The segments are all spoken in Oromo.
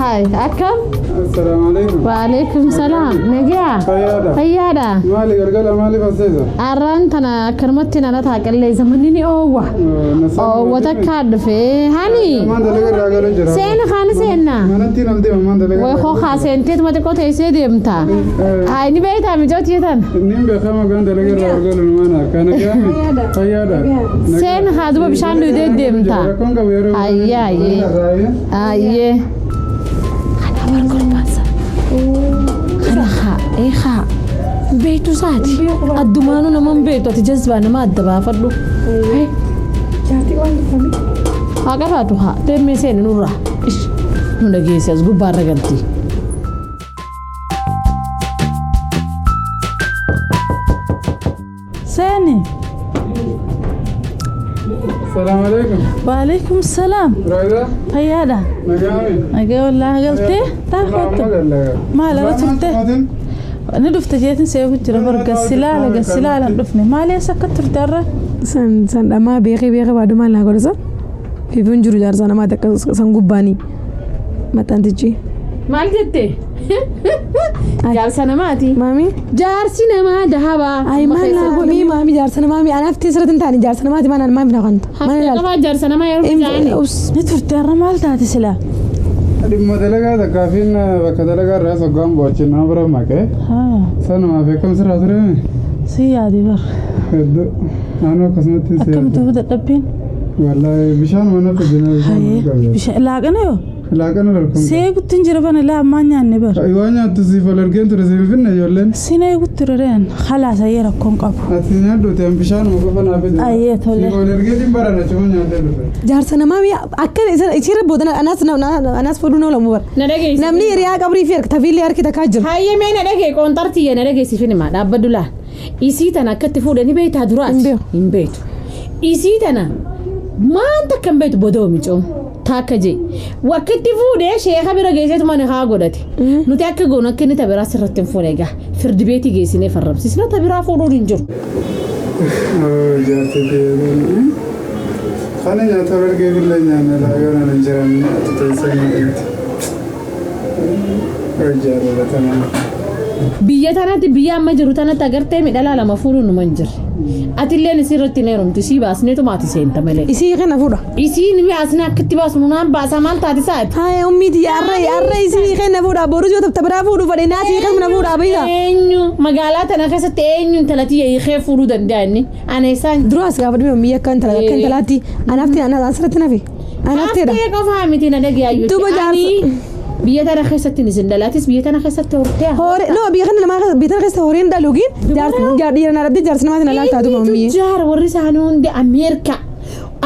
Hai, akkam? Assalaamu alaikum. Waalaikum salaam. Nagaa? Fayyaadha. Fayyaadha. Maali galgala maaliif as teessa? Arraan tana akkanumatti nala taaqallee manni ni oowwa. Oowwa takkaa dhufee. Hani? Maan dalaga irraa galu jira. Seena kaani seenna. Manattiin ol deema maan dalaga. Way koo kaa seenteetuma xiqqoo teessee deemta. Hai, ni beektaa mijooti tan? Inni beekama kan dalaga irraa ol galu mana kana gaami. Fayyaadha. Seena kaa duba bishaan dhugdee deemta. Rakkoon qabu yeroo. Ayyaa, ayyee. Ayyee. Kana barbaasa. Kana haa, ee haa. Beektu isaati. Addumaanuu nama hin beektu ati jazbaa nama adda baafadhu. Jaartii waan dhufame. Haa qabaatu haa. Deemee seeni nurraa. Ish. Nu dhageessi as gubbaarra galti. Seeni. Assalaamu alaikum. Waalaikum salaam. Raayidaa. Fayyaadha. Nagaami. Nagaa wallaa galtee taakottu. Maal irra turte? Ni dhufte jeetin seeku jira bar gasilaala gasilaala hin dhufne. Maal eessa akka turte har'a? San san dhamaa beekee beekee waa dhumaan naa godhasa. Fiifuun jiru jaarsa namaati akka san gubbaanii maxxantichi. Maal jette? Jaarsa namaati. Maami. Jaarsi namaa dahabaa. Ay maal naa godhii maami jaarsa namaa mi anaaf teessirratti hin taane jaarsa namaati maal maaf na kanta. Haftee qabaa jaarsa namaa yeroo jaani. Ni turte har'a maal taate silaa? Dhimma dalagaa takkaafiin bakka dalagaa irraa soggaan bo'achi nama bira maqee. Sanumaaf akkam sirraa ture? Si yaade bar. Hedduu. Naannoo akkasumatti si Akkam yaade. ta'uu dadhabbiin? Wallaahi bishaan mana fidina bishaan qabee. Bishaan laaqana yoo? Laaqana darbuun. Seegutti hin jira bana laa ammaa nyaanne bar. Waan nyaattu siif ol argeen ture siif finne ijoolleen. Sin eegutti ture khalaas ayyee rakkoon qabu. Ati nyaadhu ta'an bishaan qofa naa fide. Ayyee tole. Siif ol argeetiin barana cuma nyaatee dhufe. Jaarsa namaa mi akka isiirra booda anaas anaas foduu na olamu bara. Na dhageessi. Namni hiriyaa qabrii fi harka tafiillee harki takkaa jiru. Hayyee mee na dhagee qoonxartiyya na dhageessifin himaa dhaabbadhu laal. Isii tana akkatti fuudhanii beektaa duraati. Hin beektu. Isii tana maan takka hin beektu bodoo micoom. Taakka jee. Wakkitti fuudhee sheeka bira geesseetu mana haa godhate. Nuti akka goonu akka inni tabiraa sirratti hin fuune egaa. Firdi beetii geessinee farramsiisna tabiraa fuudhuun hin jiru. Jaartii ta'ee Kana nyaata ol argee billee nyaanne laaqana hin jiran ati teessee nyaatti. Jaalala tanaa. Biyya tanatti biyya amma jiru tanatti agartee midhalaa lama fuudhuun numa hin jirre. Atilleen isii irratti hin heerumtu isii baasneetuma ati seenta malee. Isii kana fuudha. Isiin baasnee akkatti baasnu naan baasaa maal taate isaati? Haa ummiiti arra arra isii kana fuudha boru yoo tabta biraa fuudhu fadhe naa isii kana fuudha beeka. Eenyu magaalaa tana keessatti eenyu intalatti hiikee fuudhuu danda'a inni? Ana isaan. Duraas gaafa dhibee ummi akka intala akka intalaatti anaaf ta'e anaaf asirratti nafe. Anaaf ta'edha. Haftee qofaa miti na dhagee Duuba jaarsa. Biyya tana keessatti ni zindalaatis biyya tana keessatti hortee. Hore no biyya kana namaa biyya tana keessa horeen dhaluugiin jaarsa dhiira na dhabdee jaarsa namaatiin alaa taatu ummi. Tujjaara warri isaanii hundi Ameerikaa.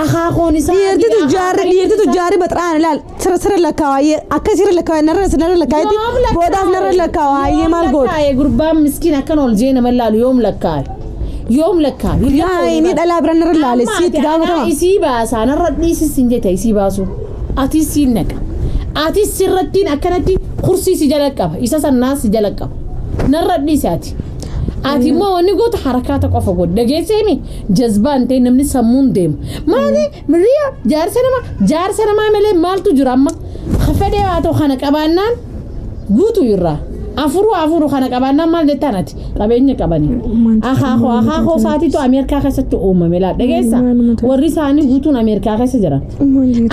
Akaakoon isaa. Dhiirti tujjaarri dhiirti tujjaarri baxraan ilaal sira sira lakkaawaayyee akka sira lakkaawaayyee narra narra lakkaayetti boodaaf narra lakkaawaayyee maal gootu. Lakkaa'e gurbaan miskiin akkan ol jee nama laalu yoom lakkaa'e? Yoom lakkaa'e? Yaa inni dhalaa bira narra laale sitti gaafatama. Isii baasaa narra dhiisis hin jette isii baasu. Ati siin naqa. Ati sirrattiin akkanatti kursii si jala qaba. Isa sannaas si jala qaba. Narra dhiisi ati. Ati immoo wanni goota harakaata qofa godhi. Dhageesseemi jazbaan ta'e namni sammuun deema. Maali miriya jaarsa namaa malee maaltu jira amma? Fedhee haa ta'u kana qabaannaan guutuu irraa. Afuru afuru kana qabaannaan maal jettaan ati qabeenya qabanii. Akaakoo akaakoo isaatiitu Ameerikaa keessatti uumame laa dhageessa. Warri isaanii guutuun Ameerikaa keessa jiran.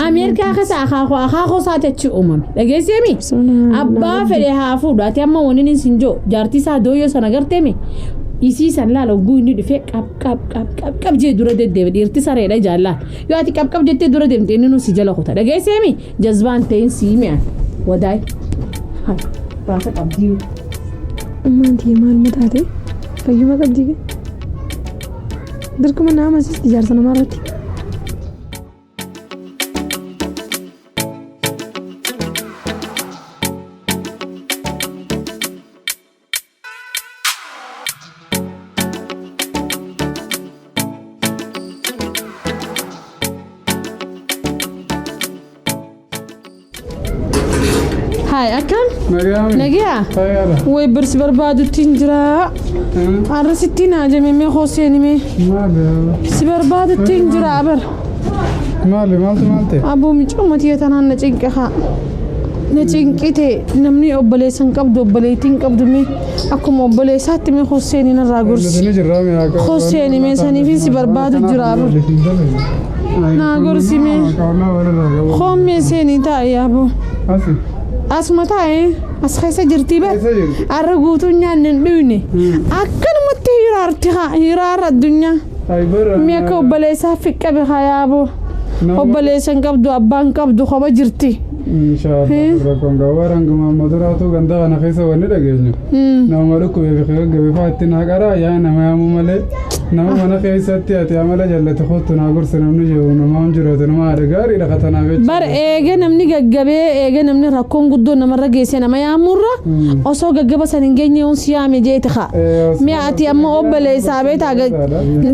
Ameerikaa keessa akaakoo akaakoo isaati achi uumame. Dhageesseemi? Abbaa fedhe haa fuudhu ati amma wanni inni sin jiru jaartii isaa dooyyoo sana garteemi. Isii san laala oguu inni dhufee qab qab qab qab qab jee dura deddeebi dhiirti sareedha jaallaan. Yoo ati qab qab jettee dura deemte inni nu si jala kuta. Dhageesseemi? Jazbaan ta'in sii mi'an. Wadaay. Baasa qabdii. Maanti maaluma taate fayyuma qabdii dirqama nama amansiisti jaarsa namaa irratti. Hai, akkam? Nagaami. Nagaa? Fayyaadha. Way barsi barbaadutti hin jira. Har'a sitti naa jemee hooseen himee. Maali? Si barbaadutti hin jira bar. Maali maaltu maal ta'e? Aboo micooma tiyya tanaan na cinqe haa. Na cinqite namni obboleessa hin qabdu obboleettii hin qabdu mee akkuma obboleessaatti mee Hussein irraa gorsi. Ni jirra mee akka. Hussein mee saniifin si barbaadu jira. Naa gorsi mee. Hommee seenii taa'e yaaboo. Asi. Asuma taa'e as keessa jirtii bar. Keessa jirti. Arra guutuu nyaanne hin dhuyne. Akkanumatti hiraarti haa hiraarra addunyaa. Mee akka obboleessaa fiqqabe haa yaaboo. Obboleessa hin qabdu abbaa hin qabdu kopha jirti. Inshaallah rakkoon qaba waraan gama duraatu ganda kana keessa wanni dhageenyu. Nama dhukkubee fi gaggabee fa'aa itti naa qaraa yaa nama yaamuu malee nama mana keessatti ati amala jallate kottu naa gorsa namni jiru nama hin jiraatu nama haadha gaariidha katanaaf jechuudha. Bar eega namni gaggabee eega namni rakkoon guddoo namarra geesse nama yaamurra osoo gaggaba san hin geenye yoon si yaame jeeti haa. Mi'a ati amma obboleessaa beektaa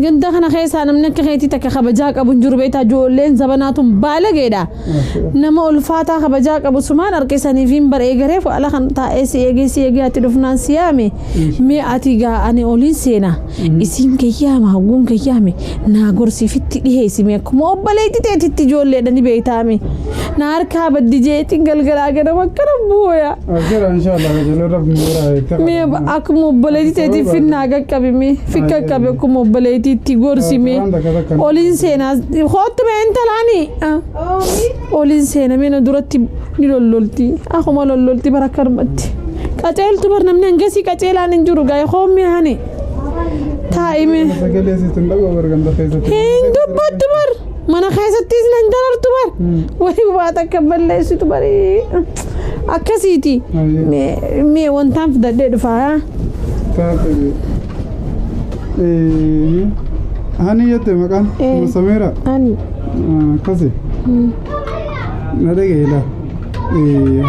ganda kana keessaa namni akka keetii takka kabajaa qabu hin jiru beektaa ijoolleen zabanaatuun baalageedha. Nama ulfaataa kabajaa qabu sumaan harkisaniif hin bar eegareef ala kan taa'ee si eegee si eegee ati dhufnaan si yaame mi'a ati gaa ani oliin seena isiin gayyaama hagguun gayyaame naa gorsiifitti dhiheessime akkuma obboleetti teetitti ijoolleedha ni beektaame na harkaa baddi jeetiin galgalaa ganama akkana booya. Abshira inshaallah qajeeloo rabbi muraa itti. Mee akkuma obboleetti teetiif finnaa qaqqabi mee fi qaqqabi akkuma obboleettiitti gorsime oliin seenaa hoottu mee intalaani oliin seena mee na duratti ni lollolti akkuma lollolti bara akkanumatti qaceeltu bar namni hangasii qaceelaan hin jiru gaa'e hoommi hani taa'ime Sagalee sitti hin dhagoo bar ganda keessatti. hin dubbattu bar mana keessattis nan darartu bar wayi waa takka balleessitu bari akkasiiti mee wantaan fidadhee dhufaa. Taate. Hani jette maqaan? Musameera. Ani. Akkasi. Na dhagayeela.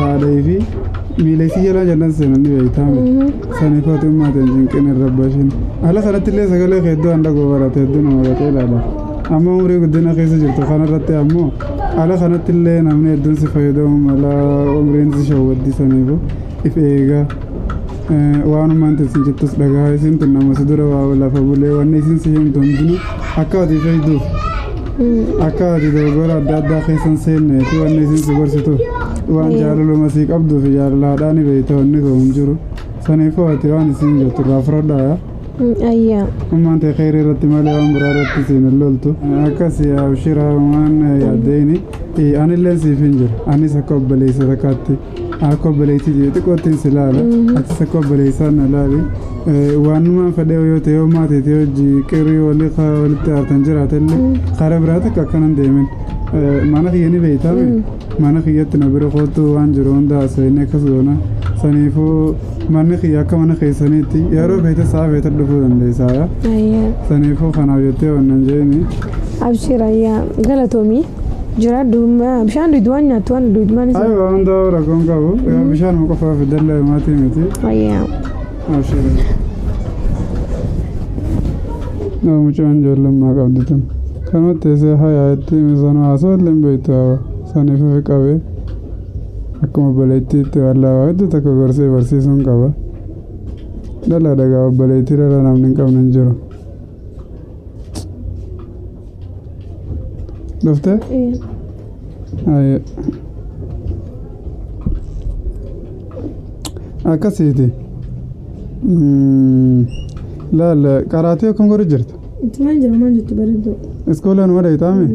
Haadha fi miila isii jalaa jalan seenan ni beektaame. Saniif haa ximmaateen cinqin irra bashin. Haala kanatti illee sagalee hedduu handa gobarate hedduu nama qaceelaadha. Amma umurii guddina keessa jirtu kanarratti ammoo haala kanatti illee namni hedduun si fayyadamu mala umriin si shawwaddi saniifu if eegaa. Waanuma isin jettus dhagaa isin tun nama si dura waa lafa bulee wanni isin si himtu hundinuu akka ati fayyduuf akka ati dogoggora adda addaa keessan seennee fi wanni isin si gorsituuf waan jaalaluma sii qabduu fi jaalala haadhaa ni beekta wanni kun hin jiru saniifuu ati waan isin jettu irraa fudhadhaa. Ayyaa. Ummaan ta'e kheyrii irratti malee waan biraa irratti siin hin loltu. Akkas abshira waan yaaddeeni anillee siif hin jiru. Anis akka obboleessa takkaatti akka obboleettii xiqqoottiin si laala. Atis akka obboleessaa na laali. Waanumaan fedhee yoo ta'e yoo maatii ta'e hojii qirrii walii walitti aartan jiraatellee karaa biraa takka akkana hin deemin. Mana kiyya ni beektaame. Mana kiyyatti na bira kootu waan jiru hunda haasa'inni akkas goona. Saniifuu manni kiyya akka mana keessaniitti yeroo feete sa'a feete dhufuu dandeessaa. Ayyaa. Saniifuu kanaaf jettee wannan jeeni. Abshira ayyaa galatoomii. Jiraadhu bishaan dhugdu waan nyaattu waan dhugdu waan isa. Aywa hunda rakkoon qabu. Bishaan qofaa fidallee maatii miti. Ayyaa. Abshira. Nama mucaan ijoollummaa qabdi tun. Kanuma teessee hayaa'itti misooma haasoo illee hin beektu hawa. Saniifuu fi qabee akkuma obboleettiitti wallaa hedduu tokko gorsee barsiisuun qaba. Dhala dhagaa obboleettii dhala namni hin qabne hin jiru. Dhuftee? Ayyee. Akkasiiti. Laal qaraatii akkam godhu jirta? Maal jira maal jettu bareedduu. Iskoolaan ma dhayitaami?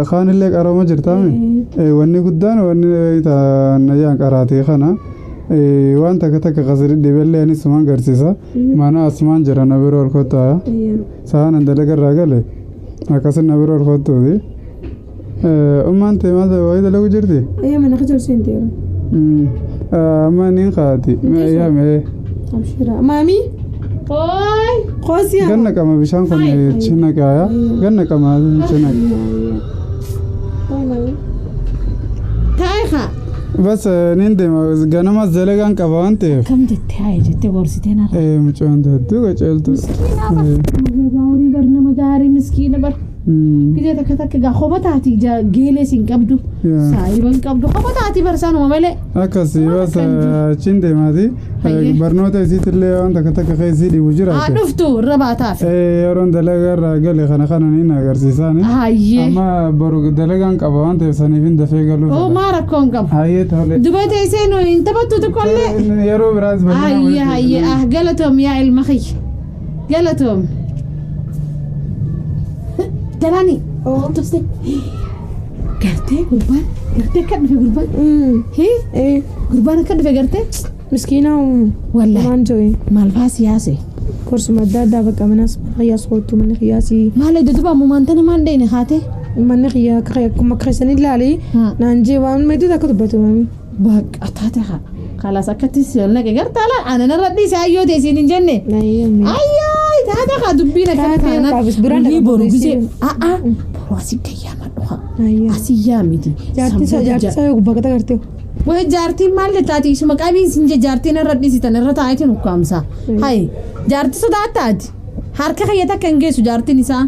Kaan illee qarooma jirtaami? Wanni guddaan wanni nayyaan qaraatii kana waan takka takka qasiri dhibellee anis sumaan garsiisa. Mana asumaan jira na bira ol kottaa. Sa'aan an dalaga irraa gale akkasin na bira ol kottuuti. Ummaan ta'e maal wayii dalagu jirti? Ayyaa mana keessa ol seenteera. Amma niin qaati. Mee mee. Abshira. Maamii. Hooy. Qoosiyaa. Ganna qama bishaan kun cina qaaya. Ganna qama cina. Taa'e haa. Bas niin deema ganamas dalagaan qaba waan ta'eef. Kam jettee haye jettee gorsitee narra. Mucaan hedduu qaceeltu. Miskiina bar. Nama gaarii bar nama gaarii miskiina bar. Gizee takka takka gaa kopha taati geelee siin qabdu. Saayiba hin qabdu kopha taati barsaanuma malee. Akkasii bas achiin deemaati. Barnoota isiitillee waan takka takka keessi dhibu jira. Haa dhuftu irra baataaf. Yeroon dalagaa irraa gale kana kana ni agarsiisaani. Hayyee. Amma boru dalagaan qaba waan ta'eef saniif hin dafee galuuf. Oo maa rakkoo hin qabu. Hayyee tole. Duba teessee nu hin taphattu tokkollee. Yeroo biraas bal'inaan Hayyee hayyee ah galatoom yaa ilma kiyya. Galatoom. Dalaani. Tuste. Gartee gurbaan gartee akka dhufe gurbaan. Hee gurbaan akka dhufe gartee. Miskiina Wallaahi waan jo'e maal faa siyaase. Korsuma adda addaa bakka manas mana kiyyaas kootu mana kiyyaasii Maal edda duba ammumaan tana maan dheene haate. Manni kiyyaa akkuma keessan ilaali naan jee waan meetu takka dubbatu maami. Bakka taate haa. Kalaas akkatti si ol naqe gartaa laa ana narra dhiise ayyoo ta'e siin hin jenne. Ayyaa taate haa dubbiin akkana Taate taanaan. qaabis biraan Guyyaa boru dhaqa gisee boru a'a boru asii gayyaa madhu haa. Asii yaa miti. Jaartii isaa jaartii isaa yoo gubbaa gata gartee. Wai jaartiin maal jettaati isuma qabiin sin je jaartiin irra dhiisitan irra taa'eetiin ukkaamsa. Hayi jaartii sodaattaati. Harka kiyya takka hin geessu jaartiin isaa.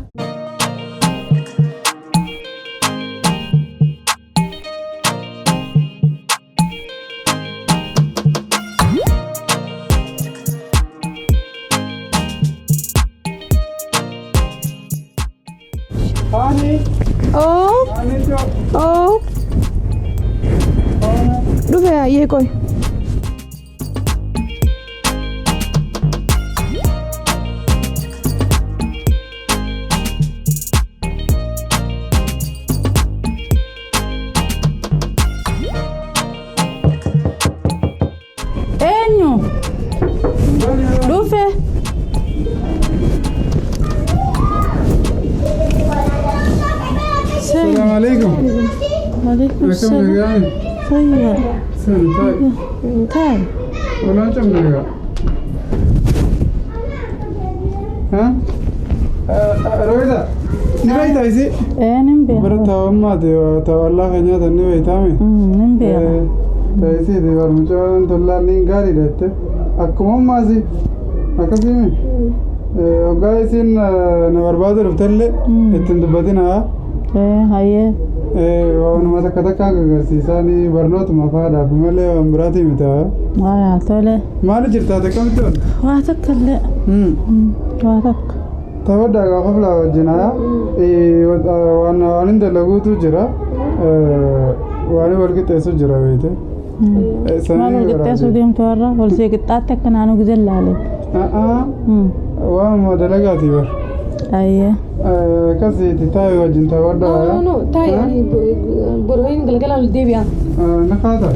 Haani. Oo Haani joo. oo dhufe ayyee qoy. Eenyu? Dhufe. Salaamu alaikum. Waalaikum Akkam salaam. nagaan. Fayyaa. Sani taa'e. Taa'e. Olaan cam nagaa. Ha? Roida. Ni beektaa isii? Ee nin beeka. Bara taa'ummaati taa'allaa kan nyaatan ni beektaami. Nin beeka. Taa'isiiti barmucaan tollaan ni gaariidha jette. Akkuma ammaasi akkasiimi. Hoggaa isiin na barbaadu dhuftellee ittiin dubbatin haa. Ee hayyee. Waanuma takka takka agarsiisaanii barnootuma faadhaaf malee waan biraatii miti haa. Waa tole. Maali jirta ati akkamitti oolta? Waa takka illee. Waa takka. Taphadhaa gaafa filaa wajjin haa. Waan waan hin dalaguutu jira. Waan wal qixxeessu jira beekte. Maal wal qixxeessuu deemtu warra wal see qixxaatti akka naannoo gizee laale. Waan dalagaati bar. Hayyee. Akkasiiti taa'e wajjin taphadhaa. No no taa'e boru galgala ol deebi'a. Na kaata.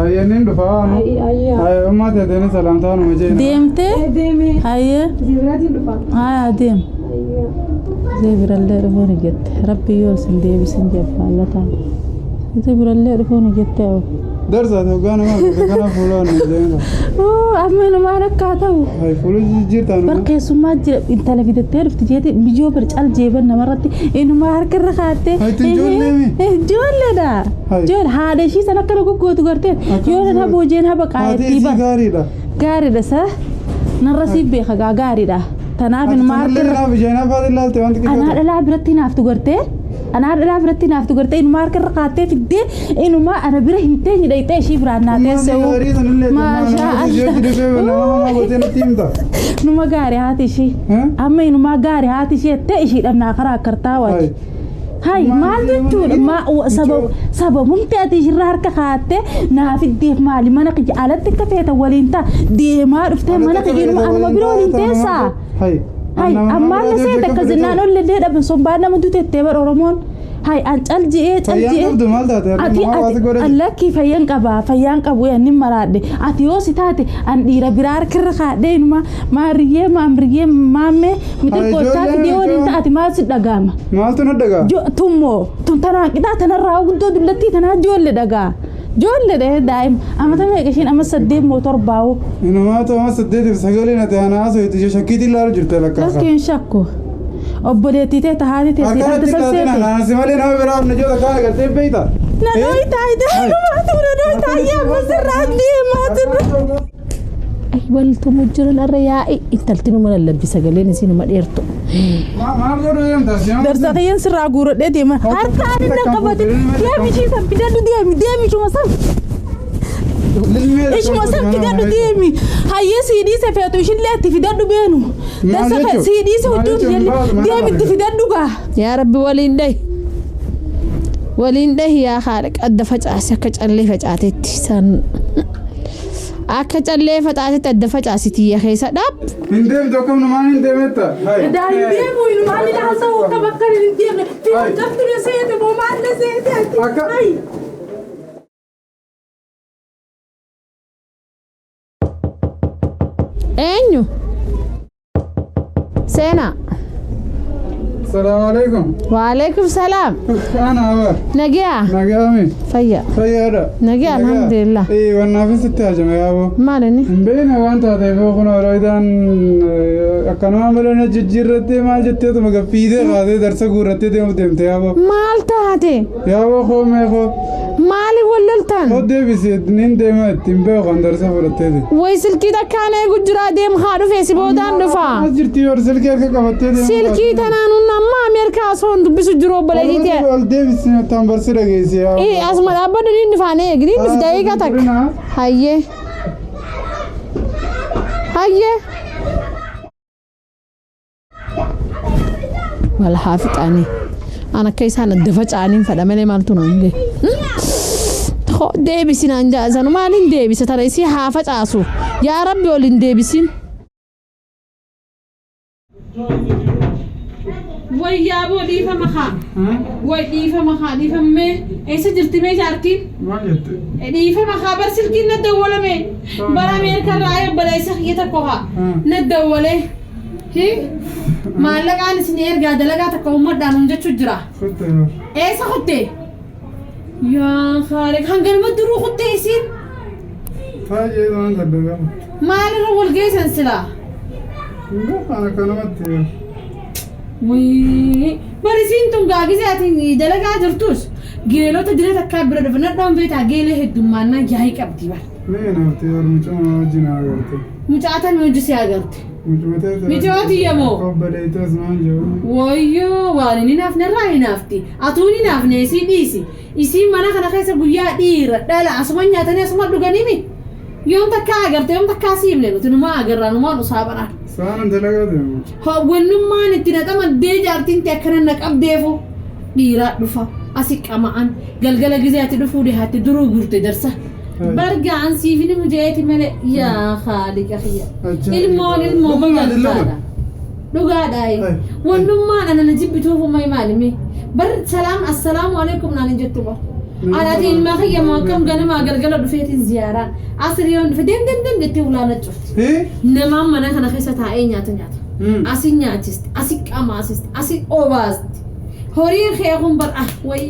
Ayyaniin dhufa waanu. Ayyaa. Ummaa teeteeni salaamtaa numa jeena. Deemtee? Deeme. Hayyee. Zibiraatiin dhufa. Haa deem. Zebirallee dhufuun jette. Rabbi yoo sin deebisin jabbaalataa. Zebirallee dhufuun jette. Darsaati hoggaa nama argite kana fuula nu jeena. Amma inumaan akka haa ta'u. Hay fuula jijjiirtaa Bar numa. keessummaa jira intala fidattee dhufti jeeti bijoo bar cal jeeban namarratti inumaa harka irra kaattee. Hay, tun ijoollee mi? Ijoolleedha. Hay. Ijoollee haadha ishii san akkana goggootu gartee yoo na boojeen haba Haati qaayettii isii bar. gaariidha. Gaariidha sa narra siif beeka gaa gaariidha. Tanaaf inumaa harka Ati irra. naaf isheen afaan ilaalte wanti Anaa xiqqoo. dhalaa biratti naaftu gartee anaa dhalaa biratti naaftu gartee inumaa harka irra kaattee fiddee inumaa ana bira hin teenye dhayxee ishii biraan naa teessee. Maashaa Allah. Numa gaarii haati ishii. Amma inumaa gaarii haati ishii jettee ishii dhabnaa karaa akkartaa waati. Hay maal jechuudha sababumti ati ishirraa harka kaattee naa fiddeef maali mana kiyya alatti akka feetan waliin ta'a deemaa dhuftee mana kiyya inuma anuma bira waliin teessaa. Hay. Hay ammaan na seete akka zinnaan ollee dhaban sombaan nama dutettee bar Oromoon. Hay an cal je'ee cal Fayyaan je'ee. qabdu maal taate? Ati Harma ati hawaasa godhate. lakkii fayyaan qaba fayyaan qabu yanni maraadhe ati yoo si taate an dhiira biraa harkarra kaadhee inuma maariyyee maamriyyee maammee mixirqoochaa Ijoolleen fidee waliin ijoolleen. taate maal si dhagaama. Maaltu nu dhagaa? Tummoo tun tanaan qixaa tanarraa guddoo dullattii tanaa ijoollee dhagaa. Ijoollee dhahee daa'ima amata meeqa ishiin amma 8 moo 7 Inumaa ta'u 8 fi 9 ati ana haasoo itti shakkiitiin ilaalu jirte lakkaasa. Lakkiin shakku. Obboleettii tee tahaati tee si Akkanatti dhabde san kaateen seete. ana si malee nama biraa na joola kaan agartee beekta. Na dhooyi taayite. Numaatu na dhooyi taayee amma sirraa deemaa jirra. Ay waltumu jiran irra yaa'i intalti numa lallabbi sagaleen isii numa dheertu. Maal godhuu deemta? Darsa kiyyan sirraa guuradhee deema. Harkaan inni qabate deemi ishii san fidadhu deemi deemi ishuma san. Ishuma san fidadhu deemi. Hayyee sii dhiise feetu ishillee itti fidadhu beenu. Maal Darsa jechuun? sii dhiise Maal hudduu jechuun? jalli Maal deemi itti fidadhu gaa. Yaa Rabbi waliin dhahi. Waliin dhahi yaa haadha adda facaase akka callee facaatetti san. Akka callee facaatetti adda facaasi tiyya keessa dhaab. Hin deemtu akkam namaan hin deemetta. Daa hin deemu maal ilaalta akka bakka hin deemne. Fidadhu na seete moo maal na seete ati. Akka- Hayi. Eenyu? Seenaa. Salaamu alaikum. Waalaikum salaam. Ana aba. Nagiyaa. Nagaami. Fayya. Fayyaadha. Nagaa, alhamdulillah. Ee wannaafis sitti hajame yaaboo. Maal inni? Hin beekne waan taateef kun yeroo idaan akkanuma malee na jijjiirrattee maal jetteetuma gaffiitee kaatee darsa guurrattee deemuuf deemte yaaboo. Maal taate? Yaaboo koo mee koo. Maali wal loltan? Koo deebisee nin deema ittiin beeku kan darsa fudhatteeti. Way silkii takkaan eegu jira deemu haa dhufe si boodaan dhufa. As jirti yoo silkii harka qabattee deemu. Silkii tanaan hun amma Ameerikaa osoo hin dubbisu jiru obboleettii ta'e. Ol deebisee tan barsi dhageessi yaaboo. Ee asuma dhaabbadhu ni dhufaan eegi ni dhufi daqiiqa takka. Hayyee. Hayyee. Wal haa fixanii. An akka isaan adda faca'aniin fedha malee maaltu naan gahe. Deebisi naan jaasanu maaliin deebisa tana isii haa facaasu. Yaa Rabbi ol hin deebisin. Wayyaa boo dhiifama haa. Way dhiifama haa dhiifamee eessa jirti mee jaartiin? Maal jette? Dhiifama haa bar silkiin na dawwalame. Bara Ameerikaa irraa ayyo obboleessa kiyya tokko haa na dawwale. Maallaqaan isin ergaa dalagaa takka uummadhaan hun jechuu jira. Kutte yoo. Eessa kutte? Yaa Khaaliq hanganuma duruu kutte isiin. Taa'ee waan saddeeqa. Maalirra wal geessan silaa? Hin beeku akkanumatti yoo. Wayii bari isiin tun gaagisee ati dalagaa jirtus geelota dira takkaa bira dhufe nadhoon beektaa geelee heddummaannaa yaa'ii qabdi bar. Mee naafti yoo mucuma wajjin agarte. Mucaa tamii hojii si agarte. Mucuma teessoo. Mucaa moo? Obboleettoos maal jedhu. Wayyoo waan inni naafne irraa hin naafti. Atuu ni naafne isii dhiisi. Isiin mana kana keessa guyyaa dhiira dhala asuma nyaatanii asuma dhuganii mi? Yoom takkaa agarte yoom takkaa siimne nuti numaa agarraa numaan usaa baraan. Saan dalagaa deemu. Hawwannummaan itti naxamaddee jaartiin ta'e akkana na qabdeefu dhiiraa dhufa asi qama'an galgala gizee ati dhufuu dhiyaatti duruu gurte darsa. Bargaan siifini mujeeti malee yaa haaliqa kiyya. Ilmoon ilmoo magaltaadha. Dhugaadhaa. Wannummaan ana na jibbituuf umma maalimi. Bar salaam assalaamu alaikum naan hin jettu bar. Anaati ilma kiyya moo akkam ganamaa galgala dhufeetiin ziyaaraan asrii yoon dhufe deem deem deem jettee ulaana cufti. Namaan mana kana keessa taa'ee nyaata nyaata. Asi nyaachisti, asi qamaasisti, asi obaasti. Horiin kee kun bar ah way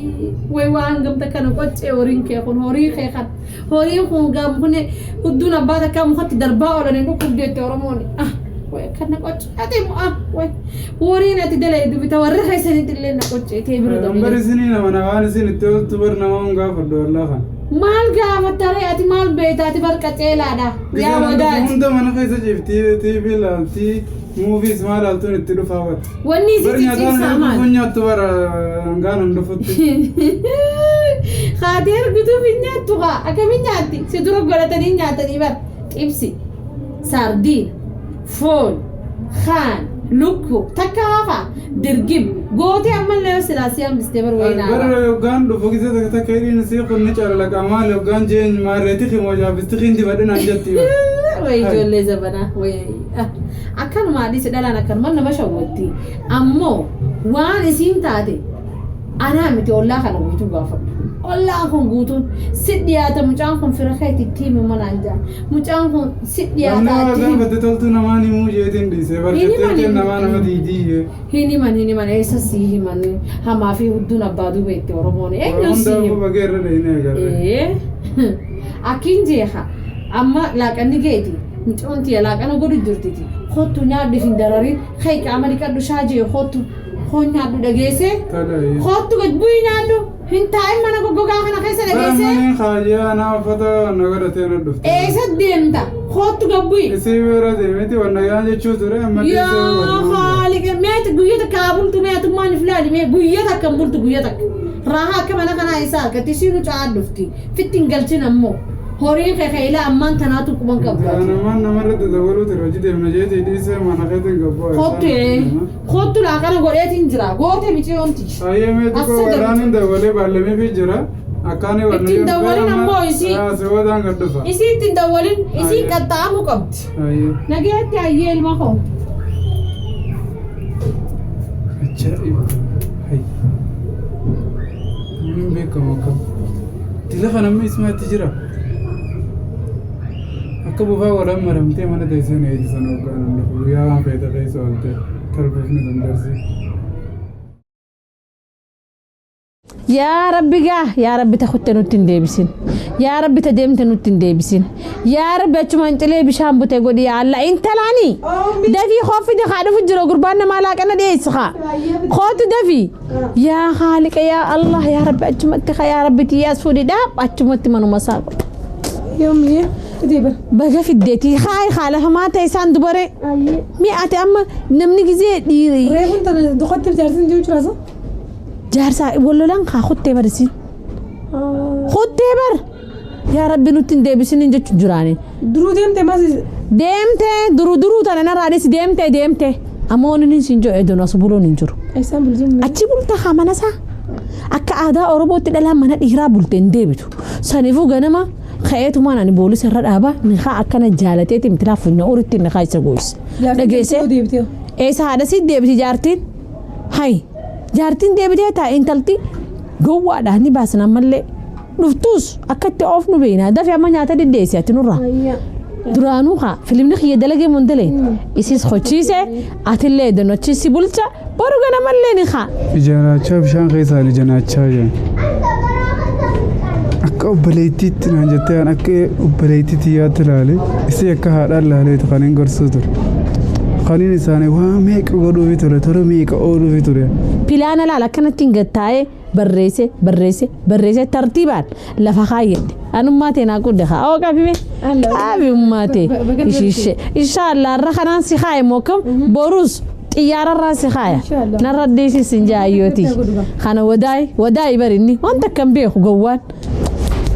way waan gamta kana qoccee horiin kee kun horii kee kan horiin kun gaam kun hudduun abbaa takkaa mukatti darbaa oolanii dhukkubdeette Oromoon ah way akkana qoccee ati ah way horiin ati dalee dubita warri keessanitti illee na qocceetee bira Bar dabale. isinii nama na waan isin itti ooltu bar nama hun gaafadhu wallaa kan. Maal gaafattaree ati maal beektaa ati bar qaceelaadha yaa wadaaj. Hunda mana keessa ciiftii TV laaltii muuviis maal laaltuun itti dhufaa bar. Wanni Bar isi nyaataan cicciibsaa maal? dhufuun nyaattu bar hangaan hin dhufutti. Haatee ergituuf hin nyaattu haa akkamiin nyaatti si dura godhatanii nyaatanii bar xibsi sardiin foon kaan lukkuu takka hafa dirgim gootee ammallee yoo silaasii hambistee bar wayii Bar naara. yoggaan dhufu gisee takka takka hidhiin sii kun ni calalaqa maal yoggaan jeen maarreeti kimoojaa bisti dibadhe naan jetti. Wayi ijoollee zabanaa wayi akkanuma adiis dhalaan akkanuma nama shawwatti ammoo waan isiin taate anaa miti ollaa kana guutuu gaafadhu. Ollaan kun guutuun si dhiyaata mucaan kun fira keetti itti himi manaan jaa mucaan kun si Namni dhiyaata waa itti himi. gaafatte toltuu namaan himuu jeetiin dhiisee barjettee namaa nama diidii. Hin himan hin himan eessa sii himan hamaa fi hudduun abbaa duuba itti Oromoon eenyu sii Hundaafuu himu. bagee irra dhahine agarre. Ee akkin jeeqa amma laaqanni geeti mucoon tiyya laaqana godhu jirtiti kottu nyaadhu hin dararin kai qaama dhiqadhu shaajee kottu Foon nyaadhu dhageessee. Tole. Kootu gad bu'ii nyaadhu. Hin taa'in mana goggogaa kana keessa dhageessee. Bara kaayyaa anaa uffata na godhatee na dhufte. Eessa deemta? Kootu gad bu'i. Isii bira deemiti wanna yaa jechuu ture amma Yaa haaliqa meeti guyyaa takka haa bultu meetummaan if laali mee guyyaa takka hin bultu guyyaa takka. Raahaa akka mana kanaa isaa argatti isiin caa dhufti. Fitti hin galchin ammoo. Horiin kee keelaa ammaan tanaatu quban qabdu. Namaan namarratti dabaluu ture hojii deemna jeetii dhiisee mana keetiin gabboo. Kootu kootu laaqana godheetiin jira goote miti yoomti. Ayyee meeti koo warraan hin dabalee baallamee fi jira. Akkaan warra Ittiin dawwalin ammoo isii. Siboodaan gad dhufa. Isii ittiin dawwalin isii qaxxaamuu qabdi. Ayyee. Nageetti ayyee ilma koo. Ajaa'iba! Hay. Namni hin beekamu akkam. Dila kana amma ismaatti jira. Akka bofaa walaan maramtee mana teessee na eegsisan hoggaa namni guyyaa waan feete keessa oolte talbuufni sun darsi. Yaa Rabbi gaa yaa Rabbi ta kutte nutti hin deebisin. Yaa Rabbi ta deemte nutti hin deebisin. Yaa Rabbi achumaan cilee bishaan bute godhi yaa Allah intalaani. Dafii koofide haa dhufu jira gurbaan namaa laaqana dhiyeessi haa. Kootu dafii. Yaa haaliqa yaa Allah yaa Rabbi achumatti haa yaa Rabbi tiyyaas fuudhi dhaab achumatti manuma isaa godha. Yoomiyee fidee bara. Baga fiddeetii haay haala hamaa ta'e isaan dubaree. Mi'aate amma namni gizee dhiiri. Reefuun tana duqatti jaarsin jiru jiraasa. Jaarsaa wallolaan haa kuttee barisiin. Kuttee bar. Yaa Rabbi nutti hin deebisin jechuun jiraani. Duruu deemte maas. Deemtee duruu duruu tana narraa dhisi deemtee deemtee. Amma wanni inni siin jedhu edoon as buluun hin jiru. Eessaan bulchuun? Achi bulta haa mana isaa. Akka aadaa Oromootti dhalaan mana dhiiraa bulte hin deebitu. Saniifuu ganama ka'eetumaan ani boolisa irra dhaaba ni haa akkana jaalateeti miti funyoo uritti ni haa isa gooyisa. Dhageessee? Eessa haadha sii deebiti jaartiin? Hay jaartiin deebitee taa intalti gowwaadha ni baasan ammallee. Dhuftuus akka itti oofnu beekna dafii amma nyaata deddeessi ati nurraa. Duraanuu haa filimni kiyya dalagee mun dalee isis hochiise atillee donochiisi bulcha boru ganamallee ni haa. Ija bishaan keessaa ija naachaa jiran. Akka obboleettiitti naan jettee an akka obboleettiitti yaatti ilaale isii akka haadhaan ilaaleetu kan hin gorsuu ture. Kaniin isaanii waa meeqa godhuufi ture tola meeqa ooluufi ture. Pilaana laala akkanatti hin gattaa'ee barreesse barreesse barreesse tartiibaan lafa kaayyadhe. Anummaa ta'e naa qudde haa oo qabime qabimmaa ta'e ishiishe inshaallah irra kanaan si kaaye mookam borus xiyyaararraan si kaaya narra dhiisis hin jaayyooti kana wadaayi wadaayi barinni wanta akkam beeku gowwaan.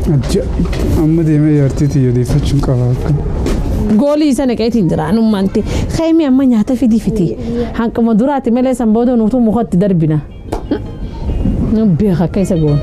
Ajaa'iba! Amma deemee jaartii tiyya deeffachuun qaba akka. Goolii isa naqeetiin jira anummaan ta'e kaayimii amma nyaata fidii fiti hanquma duraati malee san booda nuutu mukatti darbina. Nu beeka akka isa goonu.